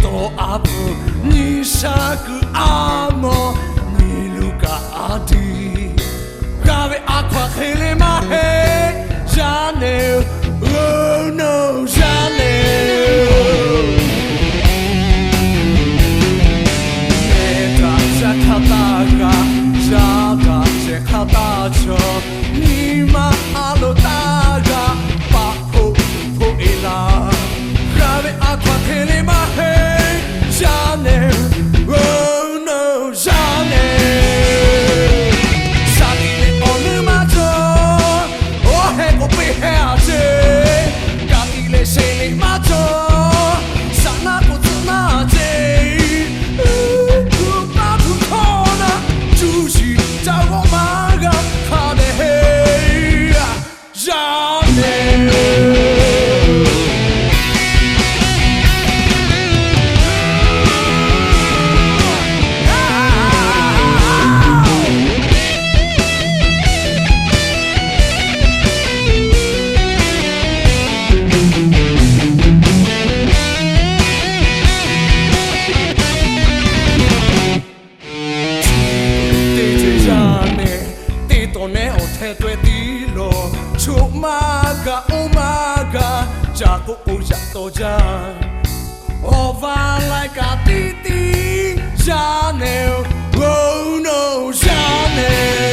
Tawˇ a pfuhˍ nyi sha kuiˬ a mawˬ, nyi luˬ kaꞈ a tiˍ. G'a ve a hkaw aˬ hk'e le maˇ heˆ, yaˇ nehˬ, g'uˇ nawˬ yaˇ nehˬ. Mehˬ htaꞈ shaˉ hk'aˇ taˇ g'a, shaˉ htaꞈ shehˍ hk'aˇ taˇ chaw, nyi ma a loˍ taˇ g'a, paˆ hpoˆ tuˬ hpoˆ e laˇ. G'a ve a hkaw aˬ hk'e le maˇ heˆ, yaˇ nehˬ, g'uˇ nawˬ yaˇ nehˬ. Shaˍ tiꞈ leh awˬ nuˇ maˇ cawˬ, oˇ heh k'oˍ peˇ heh a ceˇ. Kaꞈ tiꞈ leh sheˍ liꞈ maˇ cawˬ, shaˍ naˆ k'oˍ tcuhˆ naˆ a ceˇ. Uˉ hpu paˇ hpu hkawˇ naˆ, cuˇ yiˍ ca g'awˇ maˇ g'a hk'a dehꞈ heˆ. Yaˇ nehˬ. Teˇ ceuˬ yaˇ nehˬ, teˇ tawˍ nehˉ awˬ hteh taweh tiˉ lawˬ, choꞈ maˇ g'a, oˇ maˇ g'a, ca k'oˆ k'o yaꞈ taw jaˇ. Awˬ va laiˉ kaꞈ tiˉ tiˉ, yaˇ nehˬ, g'uˇ nawˬ yaˇ nehˬ.